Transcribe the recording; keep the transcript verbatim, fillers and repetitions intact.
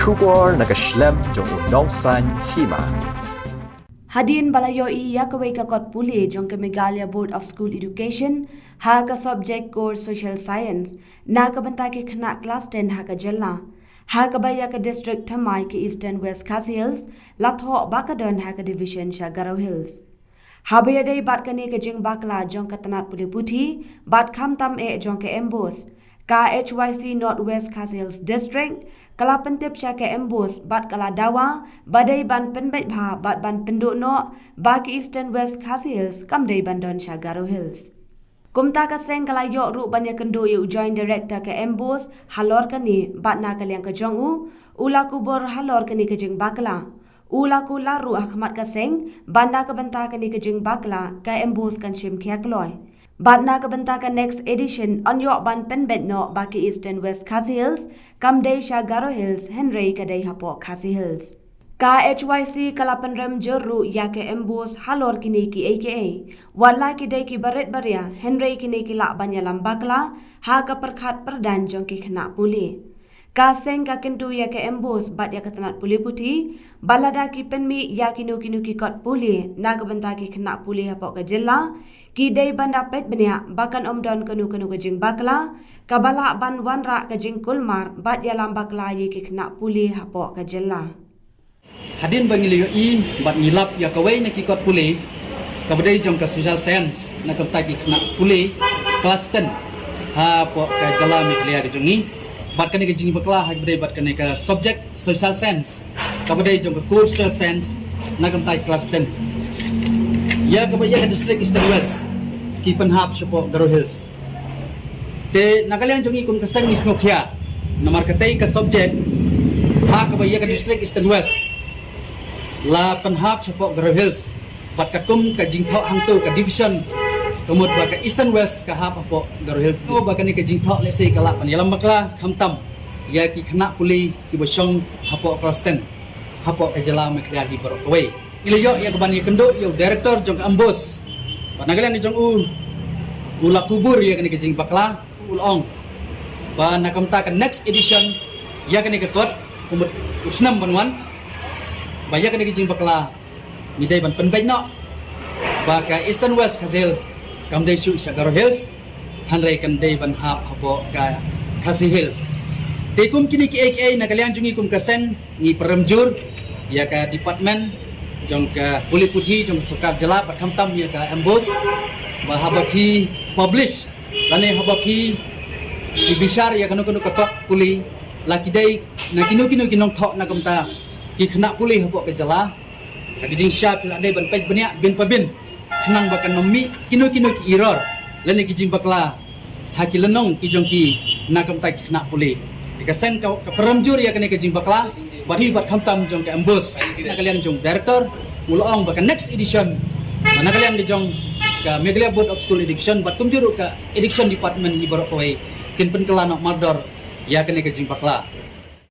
Khubor na ka shlem jong u Nongsaiñ Hima. Hadien ba la ïohi ïa kawei ka kot pule jong ka Meghalaya Board of School Education ha ka subject Core Social Science na ka bynta ki khynnah klas ten ha ka jylla, ha kaba ïa ka district thymmai ka Eastern West Khasi Hills la thoh ba ka don ha ka division sha Garo Hills. Haba ïadei bad kane ka jingbakla jong ka tnat pule puthi bad khamtam eh jong ka MBOSE, ka HYC North West Khasi Hills District ka la pyntip sha ka MBOSE bad ka la dawa ba dei ban pynbeit bha bad ban pynduh noh ba ka Eastern West Khasi Hills kam dei ban don sha Garo Hills. Kumta ka seng ka la ïoh ruh ban ïakynduh ïa u Joint Director ka MBOSE halor kane bad na ka liang ka jong u, u la kubur halor kane ka jingbakla. U la kular ruh ha khmat ka seng ba na ka bynta kane ka jingbakla ka MBOSE kan shim khia kloi. Bad na ka bynta ka next edition yn ïoh ban pynbeit noh ba ka Eastern West Khasi Hills kam dei sha Garo Hills hynrei ka dei hapoh Khasi Hills. Ka HYC ka la pynrem jur ruh ïa ka MBOSE halor kine kiei kiei. Wat la ki dei ki barit baria hynrei kine ki lah ban ïalam bakla ha ka pyrkhat pyrdaiñ jong ki khynnah pule. Ka seng ka kyntu ïa ka MBOSE bad ïa ka tnat pule puthi ba lada ki pynmih ïa kino kino ki kot pule na ka bynta ki khynnah pule hapoh ka jylla, ki dei ban da peit bniah ba kan ym don kano kano ka jingbakla kaba lah ban wanrah ka jingkulmar bad ïalam bakla ïa ki khynnah pule hapoh ka jylla. Hadien ba ngi la ïohi bad ngi lap ïa kawei na ki kot pule kaba dei jong ka Social Science na ka bynta ki khynnah pule klas ten hapoh ka jylla Meghalaya ka jong ngi. Bad kane ka jingbakla ha kaba dei bad kane ka subject Social Science kaba dei jong ka Core Social Science na ka bynta ki klas ten. Ïa kaba ïa ka district Eastern West ki pynhap shapoh Garo Hills. Te na ka liang jong ngi kum ka seng ngi sngewkhia namar katei ka subject ha kaba ïa ka district Eastern West la pynhap shapoh Garo Hills. Bad katkum ka jingthoh hangto ka division ka mut ba ka Eastern West ka hap hapoh Garo Hills. Ba kane ka jingthoh lehse ka lah ban ïalam bakla khamtam ïa ki khynnah pule kiba shong hapoh klas ten hapoh ka jylla Meghalaya hi baroh kawei. Ngi la ïoh ïa ka ban ïakynduh ïa u director jong ka MBOSE. Bad na ka liang jong u, u la kubur ïa kane ka jingbakla, u la ong ba na ka bynta ka next edition ïa kane ka kot ka mut u snem ban wan ba ïa kane ka jingbakla ngi dei ban pynbeit noh ba ka Eastern West Khasi Hills kam dei shuh sha Garo Hills, hynrei kan dei ban hap hapoh ka Khasi Hills. Te kum kine kiei kiei na ka liang jong ngi kum ka seng ngi pynrem jur ïa ka department jong ka pule puthi jong ka sorkar jylla bad khamtam ïa ka MBOSE ba haba phi publish lane haba phi, phi bishar ïa kano kano ka kot pule la ki dei na kino kino ki nongthoh na ka bynta ki khynnah pule hapoh ka jylla. Ka jingshisha phi la dei ban peit bniah bin pa bin khnang ba kan ym mih kino kino ki error lane ki jingbakla ha ki lynnong ki jong ki na ka bynta ki khynnah pule. Te ka seng ka, ka pynrem jur ïa kane ka jingbakla bad hi bad khamtam jong ka MBOSE na ka liang jong director u la ong ba ka next edition ba na ka liang jong ka Meghalaya Board of School Education bad kumjuh ruh ka education department hi baroh kawei kin pynkylla noh mardor ïa kane ka jingbakla.